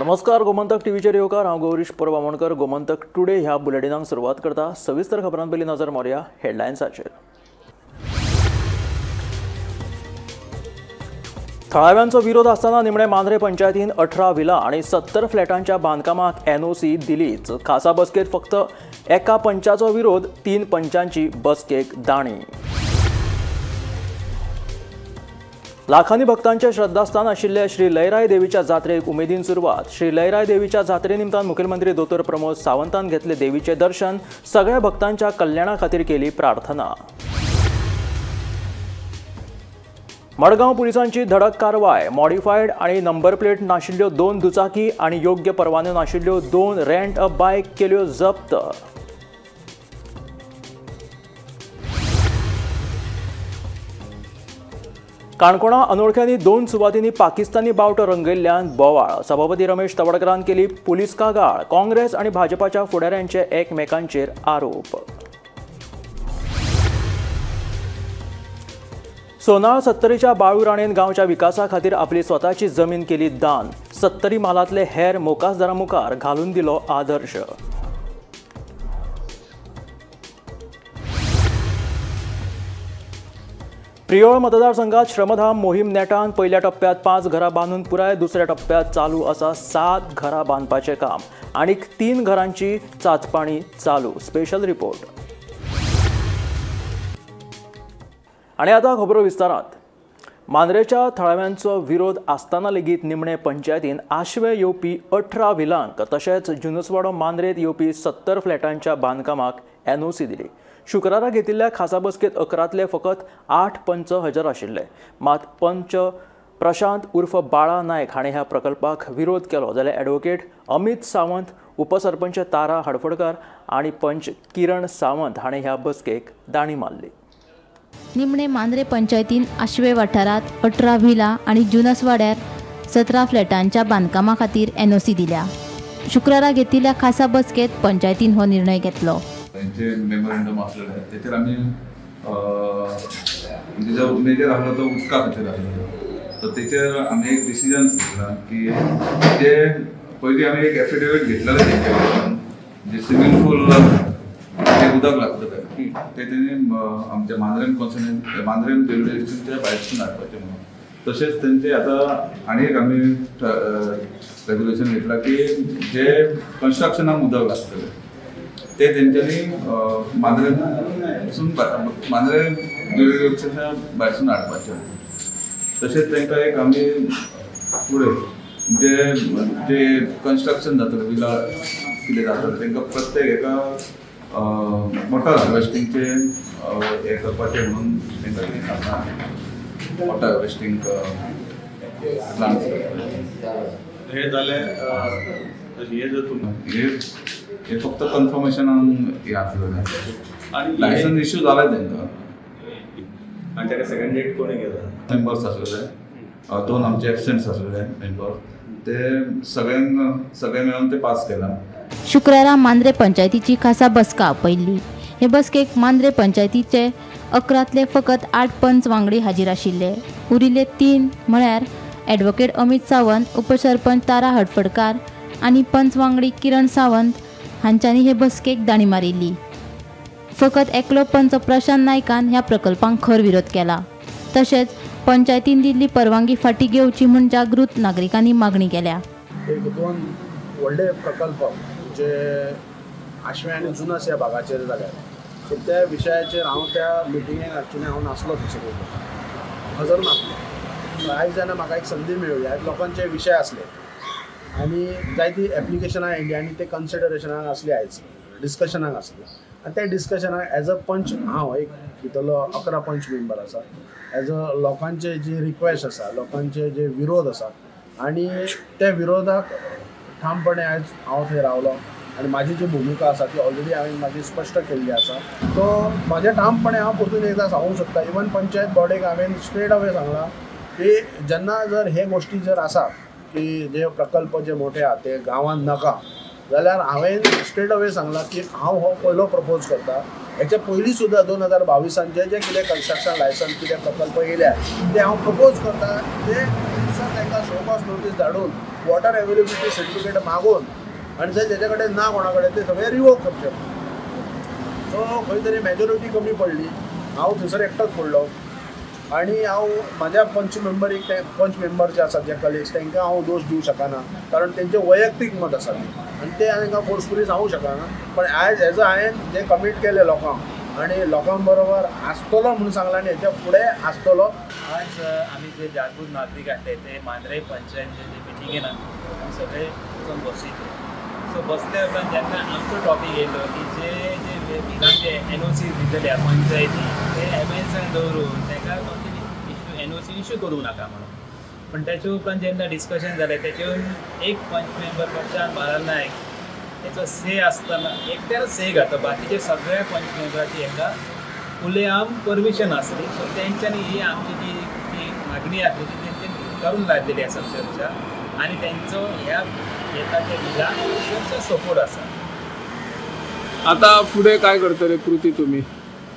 नमस्कार, गोमंतक टीव्हीचेर येवकार. हांव गौरीश परब आमोणकर. गोमंतक टुडे ह्या बुलेटिनाक सुरवात करता. सविस्तर खबरां पयलीं नजर मारुया हेडलायन्साचेर. थळाव्यांचो विरोध आसतना निमणे मांद्रे पंचायतीन 18 विला आनी 70 फ्लॅटांच्या बांदकामाक एनओसी दिलीच. खासा बसकेत फक्त एका पंचाचो विरोध, 3 पंचांची बसकेक दाणी. लाखांनी भक्तांचे श्रद्धास्थान आशिल्ले श्री लयराय देवीच्या जात्रेक उमेदीन सुरवात. श्री लयराय देवीच्या जात्रे निमतान मुख्यमंत्री दोतोर प्रमोद सावंतान घेतले देवीचे दर्शन. सगळ्या भक्तांच्या कल्याणा खातीर केली प्रार्थना. मडगांव पुलिसांची धडक कारवाय. मॉडिफायड आणि नंबर प्लेट नाशिल्ल्यो 2 दुचाकी आणि योग्य परवानो नाशिल्ल्यो 2 रेंट अ बायक केल्यो जप्त. काणकोणा अनोळख्यांनी 2 सुवातींनी पाकिस्तानी बावटो रंगयल्ल्यान बोवाळ. सभापती रमेश तवडकरान केली पुलीस कागाळ. काँग्रेस आणि भाजपाच्या फुडाऱ्यांचे एकमेकांचेर आरोप. सोनाळ सत्तरीच्या बाळू राणेन गांवच्या विकासा खातीर आपली स्वताची जमीन केली दान. सत्तरी म्हालांतले हेर मोकासदारां मुखार घालून दिलो आदर्श. प्रियोळ मतदारसंघात श्रमधाम मोहीम नेटान. पयल्या टप्प्यात 5 घरां बांदून पुराय, दुसऱ्या टप्प्यात चालू आसा 7 घरां बांदपाचें काम. आनीक 3 घरांची चाचपाणी चालू. Special report. आनी आतां खबरो विस्तारांत. मांद्रेच्या थळाव्यांचो विरोध आसतना लेगीत निमणे पंचायतीन आशवे येवपी 18 विलांक तशेंच जुनसवाडो मांद्रेंत येवपी 70 फ्लॅटांच्या बांदकामाक एनओसी दिली. शुक्रारा घेतिल्ल्या खासा बसकेत 11तले फकत 8 पंच हजर आशिल्ले. मात पंच प्रशांत उर्फ बाळा नायक हाणें ह्या प्रकल्पाक विरोध केलो, जाल्यार ॲडव्होकेट अमित सावंत, उपसरपंच तारा हडफडकार आनी पंच किरण सावंत हाणें ह्या बसकेक दाणी मारली. निमणे मांद्रे पंचायतीन आशवे वाठारांत 18 विला आनी जुनसवाड्यार 17 फ्लॅटांच्या बांदकामा खातीर एनओसी दिल्या. शुक्रारा घेतिल्ल्या खासा बसकेत पंचायतीन हो निर्णय घेतलो. तेंचे मेमोरेंडम आसलेले तेचेर आमी जो मेजर आसलो तो उदका खातीर आसलो, तर तेचेर आमी एक डिसिजन घेतला की जे पयलीं आमी एक एफिडेवीट घेतलेलें तेंच्या कडल्यान, जे स्विमींग पूल जे उदक लागतलें ते तेणी आमच्या मांद्रेम कॉन्स्टिट्युएन्सी मांद्रेम ज्युरिडिक्शनच्या भायरसून हाडपाचें म्हणून. तशेंच तेंचे आतां आनी एक आमी रेगुलेशन घेतलां की जे कन्स्ट्रक्शनाक उदक लागतलें ते तेंच्यांनी मांद्रेसून मांद्रे ज्युरिडिक्शनच्या भायरसून हाडपाचें. तशेंच तांकां एक आमी फुडें जे जे कन्स्ट्रक्शन जातलें विला कितें जातलें तांकां प्रत्येक एका वॉटर हार्वेस्टिंगचें हें करपाचें म्हणून तांकां तें सांगलां. वॉटर हार्वेस्टिंग प्लांट्स हे जालें. हे जर हे फक्त कन्फर्मेशनान हें आसलेलें आनी लायसन्स इश्यू जालें तांकां. आनी ताका सेकंड डेट कोणी केला? मेंबर्स आसलेले 2 आमचे एबसेंट्स आसलेले मेंबर, ते सगळ्यांक सगळे मेळून ते पास केला. शुक्रारा मांद्रे पंचायतीची खासा बसका आपयल्ली. हे बसकेक मांद्रे पंचायतीचे 11तले फकत 8 पंच वांगडी हाजीर आशिल्ले. उरिल्ले 3 म्हळ्यार ॲडव्होकेट अमित सावंत, उपसरपंच तारा हडफडकार आनी पंच वांगडी किरण सावंत हांच्यांनी हे बसकेक दाणी मारिल्ली. फकत एकलो पंच प्रशांत नायकान ह्या प्रकल्पांक खर विरोध केला. तशेंच पंचायतीन दिल्ली परवानगी फाटीं घेवची म्हूण जागृत नागरिकांनी मागणी केल्या. एक 2 व्हडले प्रकल्प जे आशवे आनी जुनस ह्या भागाचेर जाल्यात, सो त्या विशयाचेर हांव त्या मिटिंगेक एक्चुली हांव नासलो, थंयसर हजर नासलो. आयज जेन्ना म्हाका एक संदी मेळ्ळी, आयज लोकांचे विशय आसले आनी जायतीं एप्लिकेशनां आयलीं आनी ते कन्सिडरेशनाक आसली, आयज डिस्कशनाक आसली. आनी त्या डिस्कशनाक एज अ पंच हांव एक भितरलो 11 पंच मेंबर आसा, एज अ लोकांचे जी रिक्वेस्ट आसा, लोकांचे जे विरोध आसा आनी त्या विरोधाक ठामपणे आयज हांव थंय रावलो आनी म्हाजी जी भुमिका आसा ती ऑलरेडी हांवें म्हाजी स्पश्ट केल्ली आसा. सो म्हाजें ठामपणे हांव परतून एकदां सांगूंक शकता, इवन पंचायत बॉडीक हांवें स्ट्रेट अवे सांगलां की जेन्ना जर हे गोश्टी जर आसा की जे प्रकल्प जे मोठे आहा ते गांवांत नाका, जाल्यार हांवें स्ट्रेट अवे सांगलां की हांव हो पयलो प्रपोज करता. हेच्या पयलीं सुद्दां 2022 जे जे कितें कन्स्ट्रक्शन लायसन्स कितें प्रकल्प येयल्या ते हांव प्रपोज करता, ते तांकां शो कॉज नोटीस धाडून वॉटर अवेलेबिलिटी सर्टिफिकेट मागून आनी जर तेजे कडेन ना कोणा कडेन ते सगळे रिवोक करचे. सो खंय तरी मॅजॉरिटी कमी पडली, हांव थंयसर एकटोच पडलो आनी हांव म्हाज्या पंच मेंबरीक ते पंच मेंबर जे आसात जे कलिग्स तांकां हांव दोश दिवंक शकना, कारण तेंचें वैयक्तीक मत आसा तें आनी तें तांकां फोर्सफुली सांगूंक शकना. पण आयज एज अ हांवें जें कमीट केलें लोकांक आनी लोकां बरोबर आसतलो म्हणून सांगलां आनी हेच्या फुडें आसतलो. आज आमी जे जागृत नागरीक आसले ते मांद्रे पंचायतीचे जे मिटिंगेन आमी सगळे वचून बसयले. सो बसले उपरांत जेन्ना आमचो टॉपीक येयलो की जे जे बिलांचे एनओसी दितले पंचायती ते एबेन्सान दवरून ताका issue NOC issue करूं नाका म्हणून. पण त्याच्या उपरांत जेन्ना डिस्कशन जालें तेचे एक पंच मेंबर प्रशांत बाला नायक हेचो से आसतना एकट्यानच से घातलो, बाकीचे सगळ्या पंच मेंबराची हेका खुलेआम परमिशन आसली. सो तेंच्यांनी ही आमची जी ती मागणी आसली ती तेंच्यांनी करून लायलेली आसा चर्चा आनी तेंचो ह्या येता त्या बिलाक चडसो सपोर्ट आसा. आतां फुडें काय करतले कृती तुमी?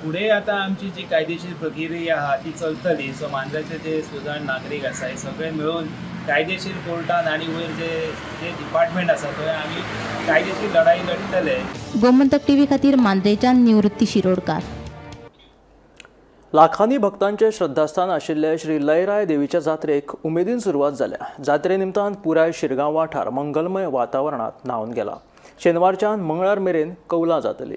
फुडें आतां आमची जी कायदेशीर प्रक्रिया आहा ती चलतली. सो मांद्र्याचे जे सुजाण नागरीक आसा हे सगळे मेळून कायदेशीर कोर्टान आनी वयर जे जे डिपार्टमेंट आसा थंय आमी कायदेशीर लढाई लढतले. गोमंतक टीव्ही खातीर मांद्रेच्यान निवृत्ती शिरोडकार. लाखांनी भक्तांचे श्रद्धास्थान आशिल्ले श्री लयराय देवीच्या जात्रेक उमेदीन सुरवात जाल्या. जात्रे निमतान पुराय शिरगांव वाठार मंगलमय वातावरणांत न्हावन गेला. शेनवारच्यान मंगळार मेरेन कौलां जातली.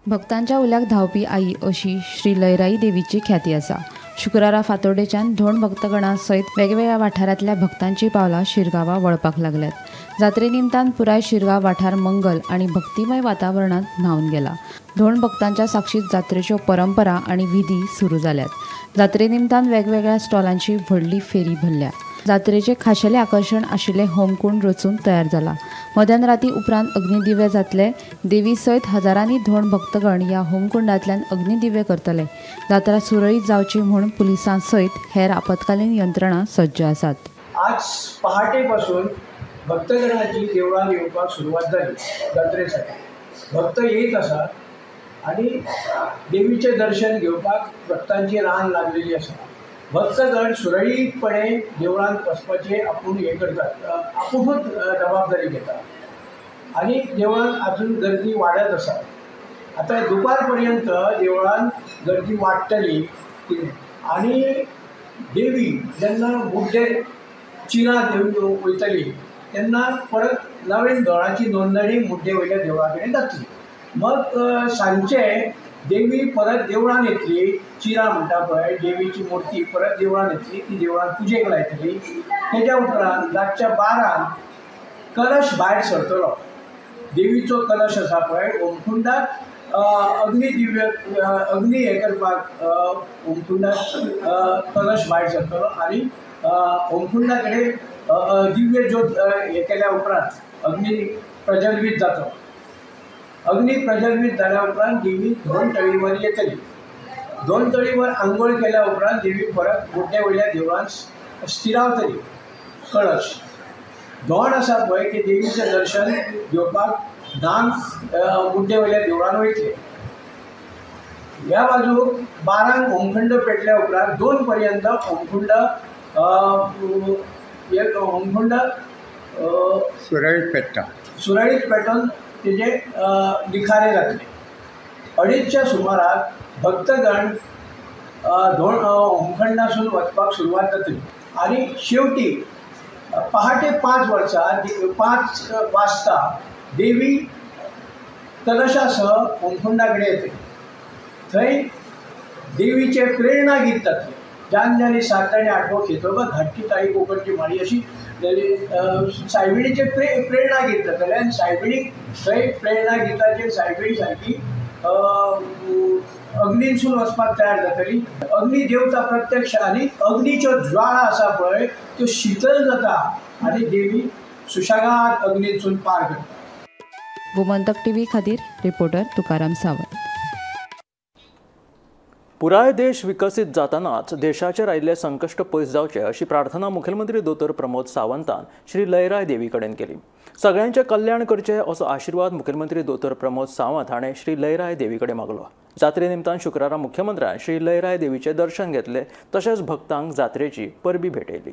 भक्तांच्या उल्याक धांवपी आई अशी श्री लयराई देवीची ख्याती आसा. शुक्रारा फातोडेच्यान धोंड भक्तगणा सयत वेगवेगळ्या वाठारांतल्या भक्तांची पावलां शिरगांवा वळपाक लागल्यात. जात्रे निमतान पुराय शिरगांव वाठार मंगल आनी भक्तिमय वातावरणांत न्हावन गेला. धोंड भक्तांच्या साक्षीत जात्रेच्यो परंपरा आनी विधी सुरू जाल्यात. जात्रे निमतान वेगवेगळ्या स्टॉलांची व्हडली फेरी भरल्या. जात्रेचे खाशेले आकर्शण आशिल्ले होमकुंड रचून तयार जाला. मध्यान राती उपरांत अग्निदिवे जातले. देवी सयत हजारांनी धोंड भक्तगण ह्या होमकुंडांतल्यान अग्निदिवे करतले. जात्रा सुरळीत जावची म्हूण पुलिसां सयत हेर आपत्कालीन यंत्रणा सज्ज आसात. आज पहाटेपासून भक्तगणाची देवळान येवपाक सुरवात जाली. जात्रेसाठी भक्त येत आसात आनी देवीचें दर्शन घेवपाक भक्तांची रान लागलेली आसा. भक्तगण सुरळीतपणे देवळांत वचपाचें आपूण हें करतात, आपुणूच जबाबदारी घेतात आनी देवळांत अजून गर्दी वाडत आसा. आतां दुपार पर्यंत देवळांत गर्दी वाडटली कितें आनी देवी जेन्ना मुड्डे चिरां देवी वयतली तेन्ना परत नवीन दोळांची नोंदणी मुड्डे वयल्या देवळा कडेन जातली. मग सांजचे देवी परत देवळान येतली, चिरां म्हणटा पळय देवीची मुर्ती परत देवळान येतली, ती देवळान पुजेक लायतली. तेज्या उपरांत रातच्या 12 कलश भायर सरतलो. देवीचो कलश आसा पळय होमकुंडात अग्निदिव्य अग्नी हें करपाक होमकुंडात कलश भायर सरतलो आनी होमकुंडा कडेन दिव्य ज्योत हें केल्या उपरांत अग्नी प्रज्वलीत जातलो. अग्नी प्रज्वलीत जाल्या उपरांत देवी दोन तळीवर येतली. दोन तळीवर आंघोळ केल्या उपरांत देवी परत मुड्डे वयल्या देवळांत स्थिरावतली. कळश धोंड आसा पळय की देवीचें दर्शन घेवपाक 10 मुड्डे वयल्या देवळान वयतले. ह्या बाजूक 12 होमखंड पेटल्या उपरांत 2 पर्यंत होमखंड होमखंड सुरळीत पेट्टा, सुरळीत पेटोवन तेजे निखारे जातले. 2:30च्या सुमाराक भक्तगण धोंड होमखंडासून वचपाक सुरवात जातली आनी शेवटी पहाटे 5 वाजता देवी कलशा सह होमखंडा कडेन येतली. थंय देवीचें प्रेरणा गीत जातलें. जान जानी 7 आनी 8वो खेतोबा घाटची ताई कोंकणची माडी अशी सायबिणीचें प्रेरणा गीत जातलें आनी सायबिणीक थंय प्रेरणा गिताचेर सायबीण सारकी अग्नीसून वचपाक तयार जातली. अग्नी देवता प्रत्यक्ष आनी अग्नीच्यो ज्वाळा आसा पळय त्यो शितल जाता आनी देवी सुशेगाद अग्नीसून पार करता. गोमंतक टीव्ही खातीर रिपोर्टर तुकाराम सावंत. पुराय देश विकसीत जातानाच देशाचेर आयिल्ले संकश्ट पयस जावचे अशी प्रार्थना मुखेलमंत्री दोतोर प्रमोद सावंतान श्री लयराय देवी कडेन केली. सगळ्यांचें कल्याण करचें असो आशिर्वाद मुखेलमंत्री दोतोर प्रमोद सावंत हाणें श्री लयराय देवी कडेन मागलो. जात्रे निमतान शुक्रारा मुख्यमंत्र्यान श्री लयराय देवीचें दर्शन घेतलें तशेंच भक्तांक जात्रेची परबी भेटयली.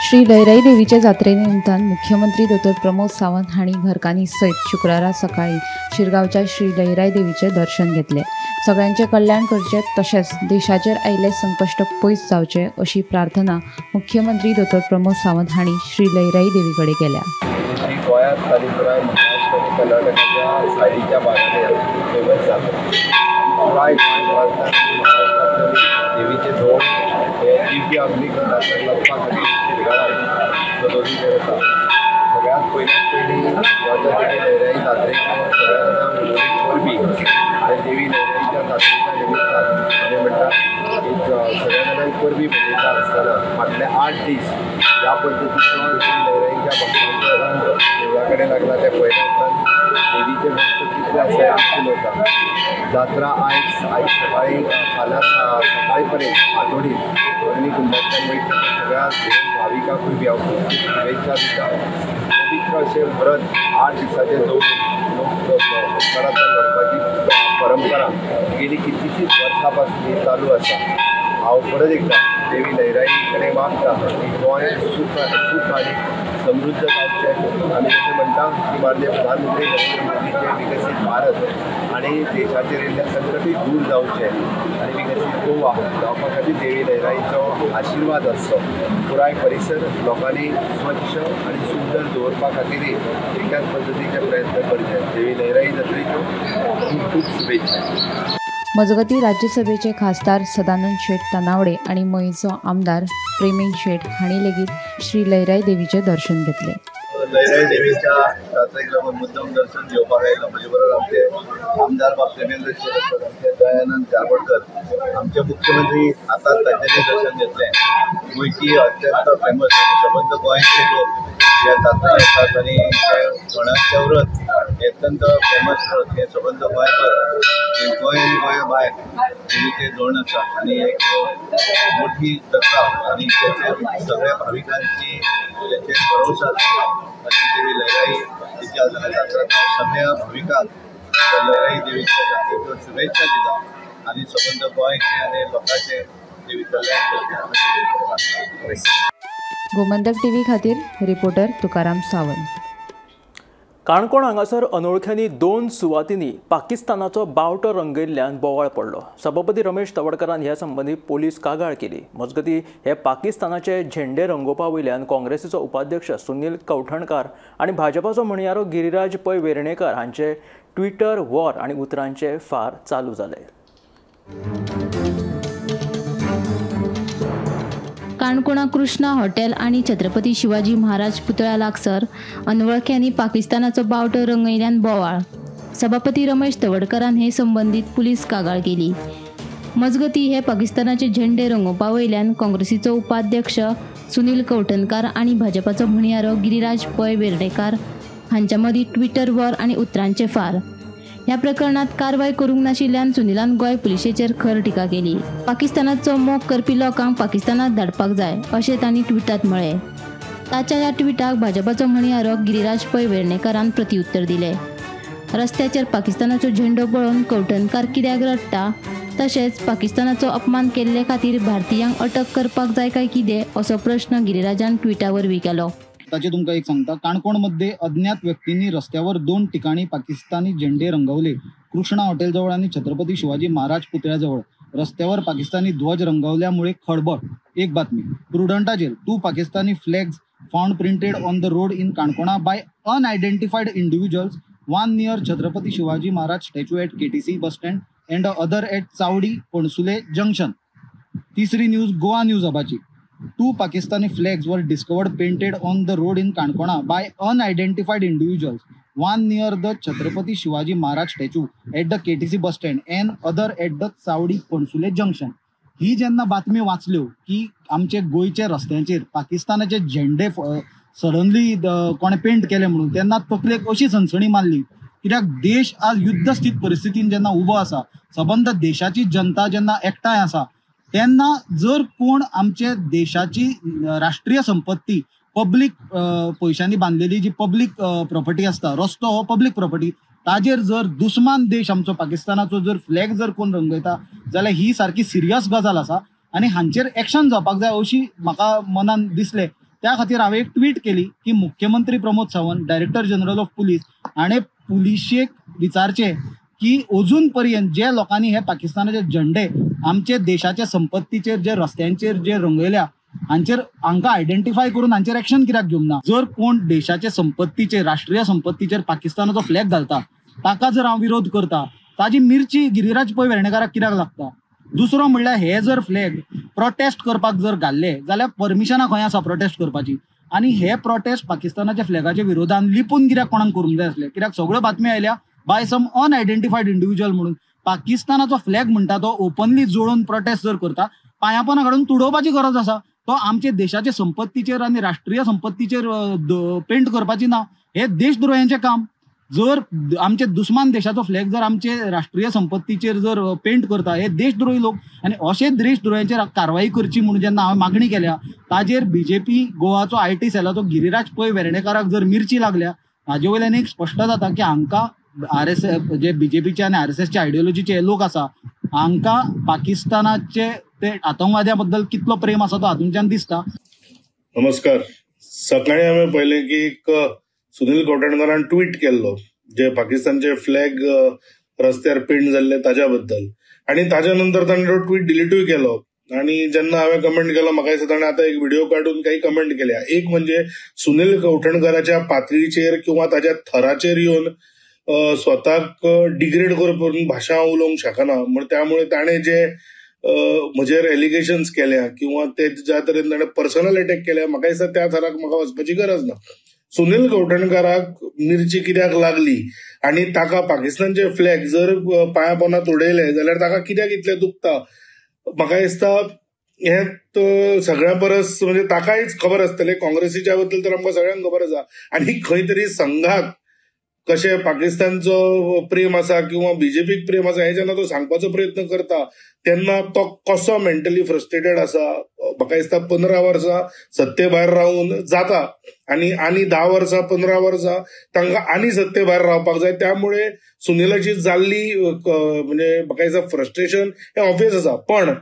श्री लयराई देवीच्या जात्रे निमतान मुख्यमंत्री दोतोर प्रमोद सावंत हांणी घरकान्नी सयत शुक्रारा सकाळी शिरगांवच्या श्री लयराई देवीचें दर्शन घेतलें. सगळ्यांचें कल्याण करचें तशेंच देशाचेर आयिल्लें संकश्ट पयस जावचें अशी प्रार्थना मुख्यमंत्री दोतोर प्रमोद सावंत हांणी श्री लयराई देवी कडेन केल्या. गोंयांत आनी पुराय महाराष्ट्र आनी कर्नाटकाच्या सायडीच्या भागांनी फेमस जाता. पुराय गोंय प्रांतांत महाराष्ट्रांतल्या देवीचे धोंड हे दिव्य अग्निकरण लागपा खातीर शिरगांवाक सदोदी येता. सगळ्यांत पयल्यात पयलीं देवी लयराई जात्रेक सगळ्या जाणांक उलोवणी परबी आनी देवी लयराईच्या जात्रेच्या निमित्तान आमी म्हणटा एक सगळ्या जाणांक परबी मनयता आसतना फाटले 8 दीस ह्या पद्दतीचो देवी लयराईच्या भक्तांचो रंग देवळा कडेन लागला ते पळयल्या उपरांत देवीचे भक्त कितले आसा हे उलयता. जात्रा आयज सकाळी फाल्यां सकाळी पर्यंत फांतोडीर अग्निकुंडांतल्यान वयता. सगळ्या भाविकांकूय बी हांव खूब खूब शुभेच्छा दिता. पवित्र अशें व्रत 8 दिसाचें दवरून लोक संवसारांतल्यान व्हरपाची परंपरा गेली कितलीशींच वर्सां पासून ही चालू आसा. हांव परत एकदां देवी लयराई कडेन मागता की गोंय सूख आनी समृद्ध जावचें. आमी जशें म्हणटा की माननीय प्रधानमंत्री नरेंद्र मोदीचें विकसीत भारत आनी देशाचेर येयल्लें संकटूय दूर जावचें आनी विकसीत गोवा जावपा खातीर देवी लयराईचो आशिर्वाद आसचो. पुराय परिसर लोकांनी स्वच्छ आनी सुंदर दवरपा खातीरय एकाच पद्दतीचे प्रयत्न करचे. देवी लयराई जात्रेच्यो खूब खूब शुभेच्छा. मजगतीं राज्यसभेचे खासदार सदानंद शेट तानावडे आनी मयेंचो आमदार प्रेमेन शेट हांणी लेगीत श्री लयराई देवीचें दर्शन घेतलें. लयराई देवीच्या जात्रेक लागून मुद्दम दर्शन घेवपाक आयलो. म्हजे बरोबर आमचे आमदार बाब प्रेमेंद्र शेट आसात, आमचे दयानंद चारवडकर, आमचे मुख्यमंत्री आतां तांच्यांनी दर्शन घेतलें. गोंयची अत्यंत फेमस आनी सबंद गोंयचे लोक ह्या जात्रेक येतात आनी धोंडाचें व्रत हें अत्यंत फेमस व्रत हें सबंद गोंयभर, गोंय आनी गोंया भायर देवीचें धोंड आसा आनी एक मोठी जात्रा आनी तेचेर सगळ्या भाविकांची तेचेर भरोसा आसा. अशी देवी लयराई तिच्या जात्रा सगळ्या भाविकांक लयराई देवीच्या जात्रेच्यो शुभेच्छा दिता आनी सबंद गोंयचे आनी लोकांचे देवी कल्याण करता. गोमंतक टीव्ही खातीर रिपोर्टर तुकाराम सावंत. काणकोण हांगासर अनोळख्यांनी 2 सुवातींनी पाकिस्तानाचो बावटो रंगयल्ल्यान बोवाळ पडलो. सभापती रमेश तवडकरान ह्या संबंदी पोलीस कागाळ केली. मजगतीं हे पाकिस्तानाचे झेंडे रंगोवपा वयल्यान काँग्रेसीचो उपाध्यक्ष सुनील कवठणकार आनी भाजपाचो म्हणयारो गिरिराज पै वेर्णेकर हांचे ट्विटर वॉर आनी उतरांचे फार चालू जाले. काणकोणा कृष्णा हॉटेल आनी छत्रपती शिवाजी महाराज पुतळ्या लागसर अनवळख्यांनी पाकिस्तानाचो बावटो रंगयल्ल्यान बोवाळ. सभापती रमेश तवडकरान हे संबंदीत पुलीस कागाळ केली. मजगतीं हे पाकिस्तानाचे झेंडे रंगोवपा वयल्यान काँग्रेसीचो उपाध्यक्ष सुनील कवठणकार आनी भाजपाचो म्हणयारो गिरिराज पै वेर्णेकार हांच्या मदीं ट्विटर वॉर आनी उतरांचे फार. ह्या प्रकरणात कारवाय करूंक नाशिल्ल्यान सुनीलान गोंय पुलिशेचेर खर टिका केली. पाकिस्तानाचो मोग करपी लोकांक पाकिस्तानात धाडपाक जाय अशें तांणी ट्विटांत म्हळें. ताच्या ह्या ट्विटाक भाजपाचो म्हणयारो गिरिराज पै वेर्णेकारान प्रतिउत्तर दिलें. रस्त्याचेर पाकिस्तानाचो झेंडो पळोवन कवठणकार कित्याक रडटा, तशेंच पाकिस्तानाचो अपमान केल्ले खातीर भारतीयांक अटक करपाक जाय काय कितें असो प्रश्न गिरिराजान ट्विटा वरवीं केलो. ताचे तुमकां एक सांगता, काणकोण मध्ये अज्ञात व्यक्तींनी रस्त्यावर 2 ठिकाणी पाकिस्तानी झेंडे रंगवले. कृष्णा हॉटेल जवळ आणि छत्रपती शिवाजी महाराज पुतळ्याजवळ रस्त्यावर पाकिस्तानी ध्वज रंगवल्यामुळे खळबळ. एक बातमी प्रुडंटाचेर, 2 Pakistani flags found printed on the road in Canacona by unidentified individuals, 1 near Chhatrapati Shivaji Maharaj statue at KTC bus stand and other at Chavdi Pansule junction. तिसरी न्यूज गोवा न्यूज हबाची, 2 Pakistani flags were discovered painted on the road in Canacona by unidentified individuals, 1 near the Chhatrapati Shivaji Maharaj statue at the KTC bus stand and other at the Chavdi Pansule junction. ही जेन्ना बातमी वाचल्यो की आमचे गोंयच्या रस्त्यांचेर पाकिस्तानाचे झेंडे suddenly कोणें paint केले म्हणून, तेन्ना तकलेक अशी सणसणी मारली. कित्याक देश आज युद्धस्थित परिस्थितीन जेन्ना उबो आसा, सबंद देशाची जनता जेन्ना एकठांय आसा, तेन्ना जर कोण आमचे देशाची राष्ट्रीय संपत्ती पब्लीक पयशांनी बांदलेली जी पब्लीक प्रॉपर्टी आसता, रस्तो हो पब्लीक प्रॉपर्टी, ताजेर जर दुस्मान देश आमचो पाकिस्तानाचो जर फ्लॅग जर कोण रंगयता जाल्यार ही सारकी सिरियस गजाल आसा आनी हांचेर एक्शन जावपाक जाय अशी म्हाका मनान दिसलें. त्या खातीर हांवें एक ट्वीट केली की मुख्यमंत्री Pramod Sawant, director general of police हाणें पुलिशेक विचारचें की अजून पर्यंत जे लोकांनी हे पाकिस्तानाचे झेंडे आमचे देशाच्या संपत्तीचेर जे रस्त्यांचेर जे रंगयल्या हांचेर हांकां आयडेंटिफाय करून हांचेर एक्शन कित्याक घेवंक ना. जर कोण देशाचे संपत्तीचेर, राष्ट्रीय संपत्तीचेर पाकिस्तानाचो फ्लॅग घालता ताका जर हांव विरोध करता ताजी मिरची गिरिराज पै वेर्णेकाराक कित्याक लागता. दुसरो म्हणल्यार हे जर फ्लॅग प्रोटेस्ट करपाक जर घाल्ले जाल्यार परमिशनां खंय आसा प्रोटेस्ट करपाची. आनी हे प्रोटेस्ट पाकिस्तानाच्या फ्लॅगाच्या विरोधान लिपून कित्याक कोणाक करूंक जाय आसले, कित्याक सगळ्यो बातम्यो आयल्या बाय सम अनआयडेंटिफायड इंडिव्हिज्युअल म्हणून. पाकिस्तानाचो फ्लॅग म्हणटा तो ओपनली जोडून प्रोटेस्ट जर करता पांयापोना काडून तुडोवपाची गरज आसा. तो आमचे देशाचे संपत्तीचेर आनी राष्ट्रीय संपत्तीचेर पेंट करपाची ना, हे देशद्रोह्यांचें काम. जर आमचे दुस्मान देशाचो फ्लॅग जर आमचे राष्ट्रीय संपत्तीचेर जर पेंट करता हे देशद्रोही लोक, आनी अशे देशद्रोह्यांचेर कारवाई करची म्हणून जेन्ना हांवें मागणी केल्या ताजेर बीजेपी गोवाचो IT सेलाचो गिरिराज पै वेर्णेकाराक जर मिरची लागल्या हाजे वयल्यान एक स्पश्ट जाता की हांकां आरएसएस जे बीजेपीचे आनी आरएसएसचे आयडियोलॉजीचे लोक आसा हांकां पाकिस्तानाचे ते आतंकवाद्या बद्दल कितलो प्रेम आसा तो हातूंतल्यान दिसता. नमस्कार. सकाळी हांवें पळयलें की एक सुनील कवठणकारान ट्वीट केल्लो जे पाकिस्तानचे फ्लॅग रस्त्यार पेंट जाल्ले ताज्या बद्दल, आनी ताज्या नंतर ताणें तो ट्वीट डिलीटूय केलो. आनी जेन्ना हांवें कमेंट केलो म्हाका दिसता ताणें आतां एक व्हिडिओ काडून काही कमेंट केल्या. एक म्हणजे सुनील कवठणकाराच्या पातळीचेर किंवा ताज्या थराचेर येवन स्वताक डिग्रेड करून भाशा उलोवंक शकना म्हण त्यामुळे ताणें जे म्हजेर एलिगेशन्स केल्या किंवा ते ज्या तरेन ताणें पर्सनल अटॅक केल्या म्हाका दिसता त्या थराक म्हाका वचपाची गरज ना. सुनील कवठणकाराक मिरची कित्याक लागली आनी ताका पाकिस्तानचे फ्लॅग जर पांया पोंदा उडयले जाल्यार ताका कित्याक इतलें दुखता, म्हाका दिसता हें सगळ्यां परस म्हणजे ताकाय खबर आसतलें. काँग्रेसीच्या बद्दल तर आमकां सगळ्यांक खबर आसा आनी खंय तरी संघाक कशें पाकिस्तानचो प्रेम आसा किंवा बीजेपीक प्रेम आसा हें जेन्ना तो सांगपाचो प्रयत्न करता तेन्ना तो कसो मेंटली फ्रस्ट्रेटेड आसा. म्हाका दिसता 15 वर्सां सत्ते भायर रावून जाता आनी आनी 10 वर्सां 15 वर्सां तांकां आनी सत्ते भायर रावपाक जाय. त्यामुळे सुनिलाची जाल्ली म्हणजे म्हाका दिसता फ्रस्ट्रेशन हें ऑब्वियस आसा. पण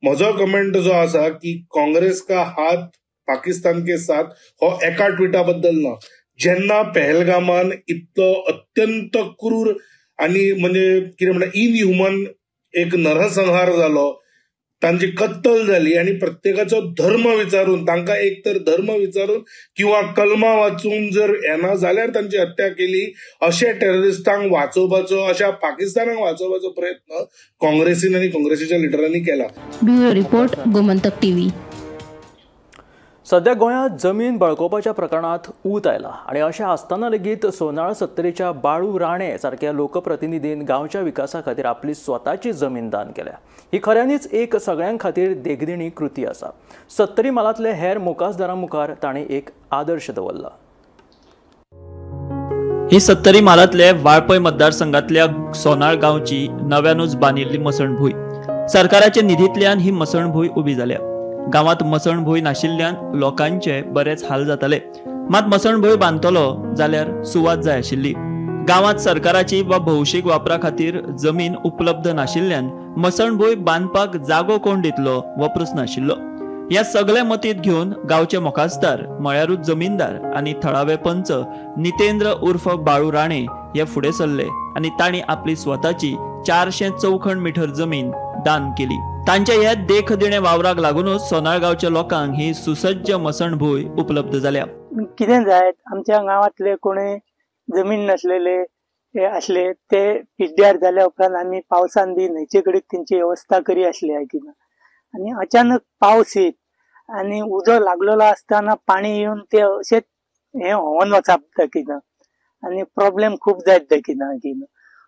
म्हजो कमेंट जो आसा की काँग्रेस का हात पाकिस्तान के साथ हो एका ट्विटा बद्दल ना. जेन्ना पहलगामान इतलो अत्यंत क्रूर आनी म्हणजे कितें म्हणटा इनह्युमन एक नरसंहार जालो, तांची कत्तल जाली आनी प्रत्येकाचो धर्म विचारून तांकां एक तर धर्म विचारून किंवा कलमा वाचून जर येना जाल्यार तांची हत्या केली, अशे टेररिस्टांक वाचोवपाचो, अशा पाकिस्तानाक वाचोवपाचो प्रयत्न काँग्रेसीन आनी काँग्रेसीच्या लिडरांनी केला. Bureau report, Gomantak TV. सध्या गोंयांत जमीन बळकोवपाच्या प्रकरणांत ऊत आयला आनी अशें आसतना लेगीत सोनाळ सत्तरीच्या बाळू राणे सारक्या लोकप्रतिनिधीन गांवच्या विकासा खातीर आपली स्वताची जमीन दान केल्या. ही खऱ्यांनीच एक सगळ्यां खातीर देखदिणी कृती आसा. सत्तरी म्हालांतले हेर मुखासदारां मुखार ताणें एक आदर्श दवरला. ही सत्तरी म्हालांतले वाळपय मतदारसंघातल्या सोनाळ गांवची नव्यानूच बांदिल्ली मसणभूंय. सरकाराच्या निधींतल्यान ही मसणभूंय उबी जाल्या. गांवांत मसणभूंय नाशिल्ल्यान लोकांचे बरेच हाल जाताले. मात मसणभूंय बांदतलो जाल्यार सुवात जाय आशिल्ली. गांवांत सरकाराची वा भौशीक वापरा खातीर जमीन उपलब्ध नाशिल्ल्यान मसणभूंय बांदपाक जागो कोण दितलो हो प्रस्न आशिल्लो. ह्या सगळे मतींत घेवन गांवचे मोकासदार म्हळ्यारूच जमीनदार आनी थळावे पंच नितेंद्र उर्फ बाळू राणे हे फुडें सरले आनी तांणी आपली स्वताची 400 चौखण मिटर जमीन दान केली. तांच्या ह्या देखदिणे वावराक लागूनच सोनाळ गांवच्या लोकांक ही सुसज्ज मसणभूंय उपलब्ध जाल्या. कितें जायत आमच्या गांवांतले कोणी जमीन नासलेले हे आसले ते पिड्ड्यार जाल्या उपरांत आमी पावसान बी न्हंयचे कडेन तेंची वेवस्था करी आसली कितें, आनी अचानक पावस येत आनी उजो लागलेलो आसतना पाणी येवन ते अशेंच हें व्होवन वचप कितें आनी प्रॉब्लेम खूब जायत कितें.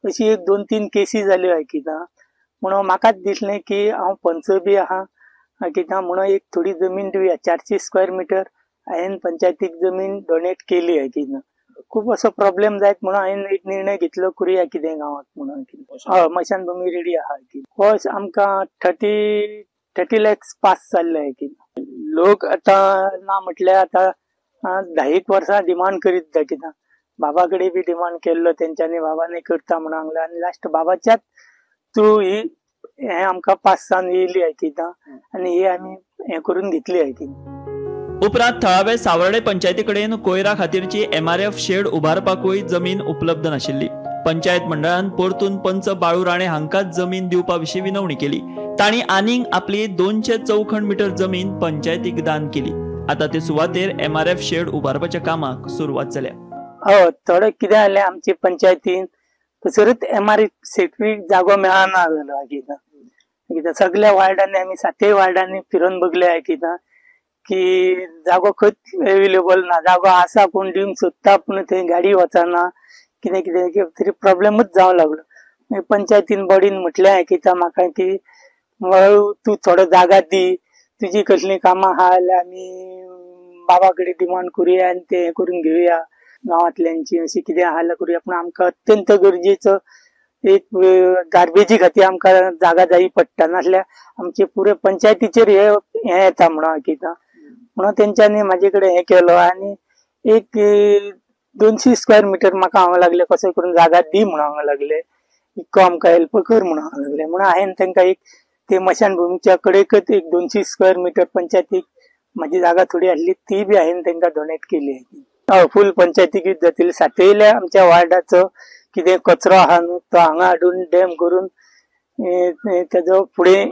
अशी एक 2-3 केसी जाल्यो कितें. म्हणून म्हाकाच दिसलें की हांव पंच बी आहा कितें म्हणून एक थोडी जमीन दिवया. 400 स्क्वेअर मिटर हांवें पंचायतीक जमीन डोनेट केली कितें. खूब असो प्रॉब्लेम जायत म्हणून हांवें एक निर्णय घेतलो करुया कितें गांवांत म्हणून. हय, मशानभूमी रेडी आहा कितें. हो आमकां 30 लॅक्स पास जाल्ले कितें. लोक आतां ना म्हटल्यार आतां 10 वर्सां डिमांड करीत कितें. बाबा कडेन बी डिमांड केल्लो तेंच्यांनी, बाबांनी करता म्हणून सांगलें आनी लास्ट बाबाच्याच थ्रू ही हें आमकां पास जावन येयली कितें आनी ही आमी हें करून घेतली कितें. उपरांत थळावे सावर्डे पंचायती कडेन कोयरा खातीरची एमआरएफ शेड उबारपाकूय जमीन उपलब्ध नाशिल्ली. पंचायत मंडळान परतून पंच बाळू राणे हांकां जमीन दिवपा विशीं विनवणी केली. तांणी आनीक आपली 200 चौखण मीटर जमीन पंचायतीक दान केली. आता ते सुवातेर एमआरएफ शेड उबारपाच्या कामाक सुरवात जाल्या. हय, थोडे कितें जालें आमचे पंचायतीन थंयसरूच एमआरएफ शेडीक जागो मेळना जालो. कित्याक सगळ्या वार्डांनी आमी 7 वार्डांनी फिरून बघले कित्याक की जागो खंयच एवेलेबल ना. जागो आसा पूण दिवंक सोदता पूण थंय गाडी वचना, कितें कितें तरी प्रॉब्लेमूच जावंक लागलो. मागीर पंचायतीन बॉडीन म्हटलें कित्याक म्हाका की तूं थोडो जागा दी, तुजी कसलीं कामां आहा जाल्यार आमी बाबा कडेन डिमांड करुया आनी तें हें करून घेवया, गांवांतल्यांची अशी कितें आहा जाल्यार करुया. पूण आमकां अत्यंत गरजेचो एक गार्बेजी खातीर आमकां जागा जायी पडटा, नासल्यार आमचे पुरे पंचायतीचेर हे येता म्हणून कित्याक म्हणून तेंच्यांनी म्हाजे कडेन हें केलो आनी एक 200 स्क्वेअर मिटर म्हाका हांगा लागले कसो करून जागा दी म्हणून हांगा लागले, इतको आमकां हेल्प कर म्हणून हांगा लागले. म्हणून हांवें तांकां एक ते मशानभुमीच्या कडेकच एक 200 स्क्वेअर मिटर पंचायतीक म्हाजी जागा थोडी आसली ती बी हांवें तांकां डोनेट केली. हय, फूल पंचायतीकूच जातली. सातयल्या आमच्या वार्डाचो कितें कचरो आहा न्हू तो हांगा हाडून डॅम करून तेजो फुडें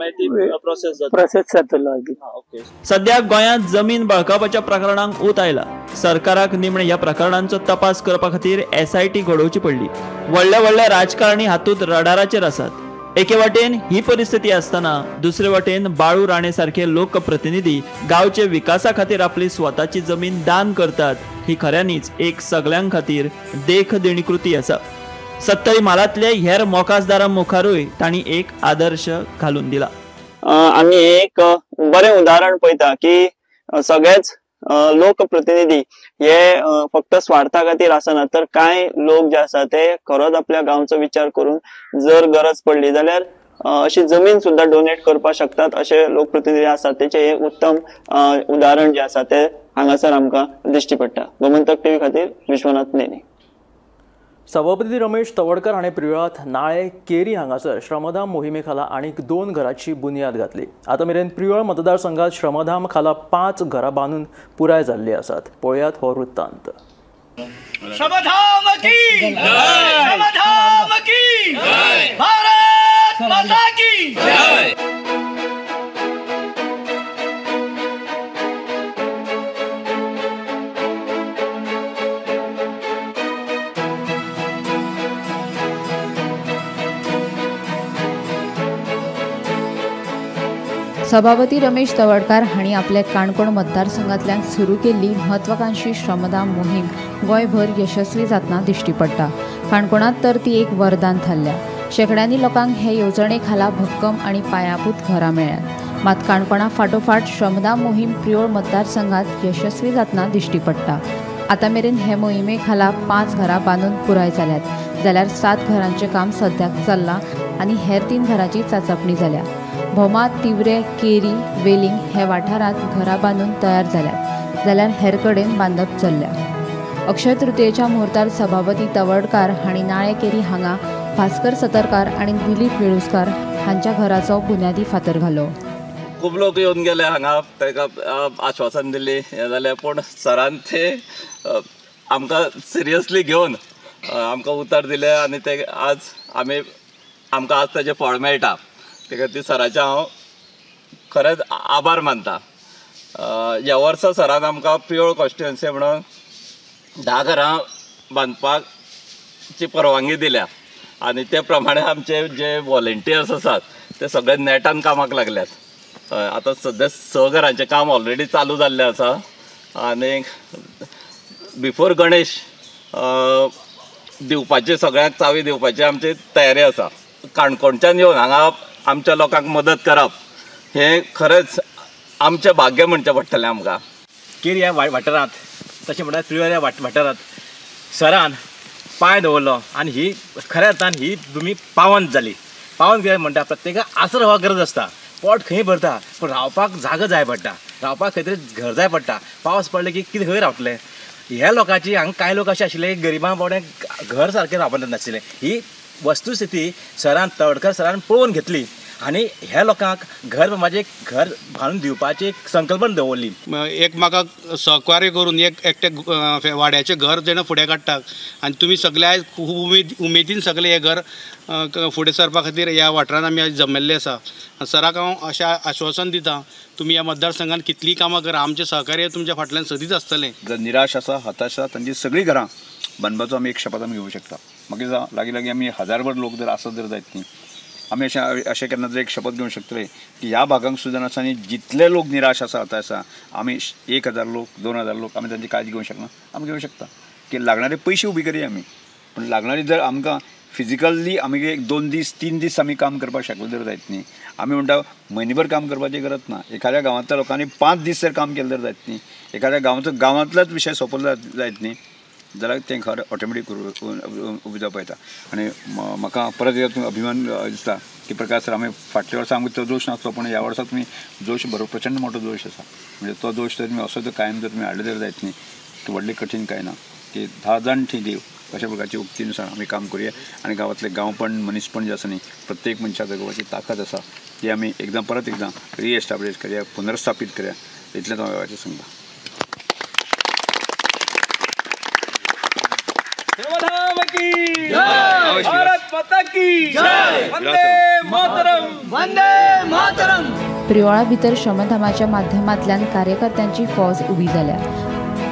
प्रोसेस जातलो. सध्या गोंयांत जमीन बळकावपाच्या प्रकरणांक ऊत आयला. सरकाराक निमणे ह्या प्रकरणांचो तपास करपा खातीर एसआयटी घडोवची पडली. व्हडले व्हडले राजकारणी हातूंत रडाराचेर आसात. एके वाटेन ही परिस्थिती आसतना दुसरे वाटेन बाळू राणे सारखे लोकप्रतिनिधी गांवचे विकासा खातीर आपली स्वताची जमीन दान करतात ही खऱ्यांनीच एक सगळ्यां खातीर देख देणी कृती आसा. सत्तरी म्हालांतले हेर मोकासदारां मुखारूय तांणी एक आदर्श घालून दिला. आमी एक बरें उदाहरण पळयता की सगळेच लोकप्रतिनिधी हे फक्त स्वार्था खातीर आसना, तर कांय लोक जे आसा ते खरोच आपल्या गांवचो विचार करून जर गरज पडली जाल्यार अशी जमीन सुद्धा डोनेट करपाक शकतात अशे लोकप्रतिनिधी आसात. तेचे हे उत्तम उदाहरण जे आसा ते हांगासर आमकां दिश्टी पडटा. गोमंतक टीव्ही खातीर विश्वनाथ नेने. सभापती रमेश तवडकर हाणें प्रियोळांत नाळे केरी हांगासर श्रमधाम मोहिमे खाला आनीक 2 घराची बुन्याद घातली. आतां मेरेन प्रियोळ मतदारसंघात श्रमधाम खाला 5 घरां बांदून पुराय जाल्ली आसात. पळयात हो वृत्तांत. श्रमधाम की जय, श्रमधाम की जय, भारत माता की जय. सभापती रमेश तवडकार हांणी आपल्या काणकोण मतदारसंघांतल्यान सुरू केल्ली महत्वाकांक्षी श्रमदान मोहीम गोंयभर यशस्वी जातना दिश्टी पडटा. काणकोणांत तर ती एक वरदान थारल्या. शेंकड्यांनी लोकांक हे येवजणे खाला भक्कम आनी पायाभूत घरां मेळ्ळ्यात. मात काणकोणा फाटोफाट श्रमदान मोहीम प्रियोळ मतदारसंघात यशस्वी जातना दिश्टी पडटा. आतां मेरेन हे मोहिमे खाला 5 घरां बांदून पुराय जाल्यात, जाल्यार 7 घरांचें काम सद्याक चल्लां आनी हेर 3 घरांची चाचपणी जाल्या. भोमा, तिवरे, केरी, वेलिंग हे वाठारांत घरां बांदून तयार जाल्यात, जाल्यार हेर कडेन बांदप चल्ल्या. अक्षय तृतीयेच्या मुहूर्तार सभापती तवडकार हांणी नाळे केरी हांगा भास्कर सतरकार आनी दिलीप वेळुस्कार हांच्या घराचो बुन्यादी फातर घालो. खूब लोक येवन गेले हांगा, ताका आश्वासन दिली हें जालें, पूण सरान ते आमकां सिरियसली घेवन आमकां उतर दिलें आनी ते आज आमी आमकां आज ताजें फळ मेळटा. ते खातीर सराचें हांव खरेंच आभार मानता. ह्या वर्सा सरान आमकां प्रियोळ कॉन्स्टिट्युएन्सी म्हणून 10 घरां बांदपाची परवानगी दिल्या आनी ते प्रमाणे आमचे जे वॉलंटियर्स आसात ते सगळे नेटान कामाक लागल्यात. आतां सद्या 6 घरांचें काम ऑलरेडी चालू जाल्लें आसा आनी बिफोर गणेश दिवपाची सगळ्यांक चावी दिवपाची आमची तयारी आसा. काणकोणच्यान येवन हांगा आमच्या लोकांक मदत करप हें खरेंच आमचें भाग्य म्हणचें पडटलें आमकां. केरी ह्या वाठारांत तशें म्हणल्यार प्रियोळ ह्या वाठारांत सरान पांय दवरलो आनी ही खऱ्या अर्थान ही भुमी पावन जाली. पावन कित्याक म्हणटा, प्रत्येकाक आसरो हो गरज आसता. पोट खंय भरता पूण रावपाक जागो जाय पडटा, रावपाक खंय तरी घर जाय पडटा. पावस पडले की कितें खंय रावतले ह्या लोकांची. हांगा कांय लोक अशे आशिल्ले गरिबां बोडे घर सारकें रावपाक नाशिल्लें. ही वस्तुस्थिती सरान तवडकर सरान पळोवन घेतली आनी ह्या लोकांक घर बांदपाचें घर बांदून दिवपाची एक संकल्पना दवरली. एक म्हाका सहकार्य करून एक एकटे वाड्याचें घर जेणे फुडें काडटात आनी तुमी सगळे आयज खूब उमेदीन सगळे हें घर फुडें सरपा खातीर ह्या वाठारांत आमी आयज जमिल्ले आसा. सराक हांव अशें आश्वासन दिता, तुमी ह्या मतदारसंघात कितलीं कामां करा, आमचें सहकार्य तुमच्या फाटल्यान सदींच आसतलें. जर निराश आसा, हताश आसा, तांची सगळीं घरां बांदपाचो आमी एक शपथ आमी घेवंक शकता. मागीर जावं लागीं लागीं आमी हजारभर लोक जर आसत जर जायत न्ही, आमी अशें अशें केन्ना तरी एक शपथ घेवंक शकतले की ह्या भागांक सुद्दां आसा आनी जितले लोक निराश आसा, हताश आसा, आमी 1000 लोक, 2000 लोक आमी तांची काळजी घेवंक शकना, आमी घेवंक शकता की लागणारे पयशे उबी करया आमी. पूण लागणारी जर आमकां फिजिकली आमी एक 2 दीस 3 दीस आमी काम करपाक शकले जर जायत न्ही, आमी म्हणटा म्हयनेभर काम करपाची गरज ना. एखाद्या गांवांतल्या लोकांनी 5 दीस जर काम केलें जर जायत न्ही, एखाद्या गांवाचो गांवांतलोच विशय सोंपलो जायत न्ही जाल्यार तें घर ऑटोमॅटीक उबें जावपा येता. आनी म्हाका परत एकदां अभिमान दिसता की प्रकाश सर, आमी फाटल्या वर्सा आमकां तो जोश नासलो, पूण ह्या वर्सा तुमी जोश बरो प्रचंड मोठो जोश आसा. म्हणजे तो जोश जर तुमी असो जर कायम जर तुमी हाडलो जर जायत न्ही, की व्हडलें कठीण कांय ना, की 10 जाण थंय देव अशा प्रकारची उक्तीनुसार आमी काम करुया. आनी गांवांतलें गांवपण, मनीसपण जें आसा न्ही, प्रत्येक मनशाक जगोवपाची ताकद आसा ती आमी एकदां परत एकदां रिएस्टाब्लिश करया, पुनर्स्थापीत करया, इतलेंच हांव देवाचें सांगता. प्रियोळा भितर श्रमधामाच्या माध्यमांतल्यान कार्यकर्त्यांची फौज उबी जाल्या.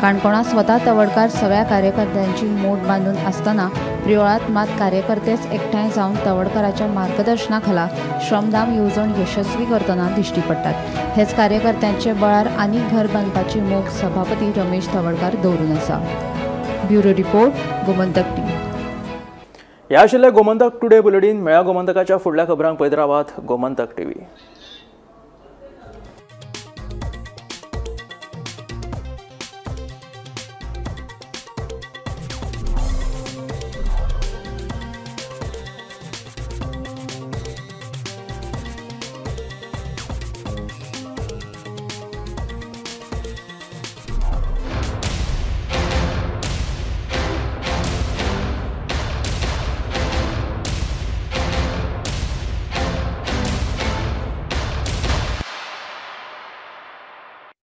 काणकोणां स्वता तवडकार सगळ्या कार्यकर्त्यांची मोड बांदून आसतना प्रियोळांत मात कार्यकर्तेच एकठांय जावन तवडकाराच्या मार्गदर्शना खाला श्रमधाम येवजण यशस्वी करतना दिश्टी पडटात. हेच कार्यकर्त्यांचे बळार आनी घर बांदपाची मोख सभापती रमेश तवडकार दवरून आसा. Bureau report, Gomantak TV. ह्या आशिल्लें गोमंतक टुडे बुलेटीन. मेळ्या गोमंतकाच्या फुडल्या खबरांक पळयत रावात गोमंतक टीव्ही.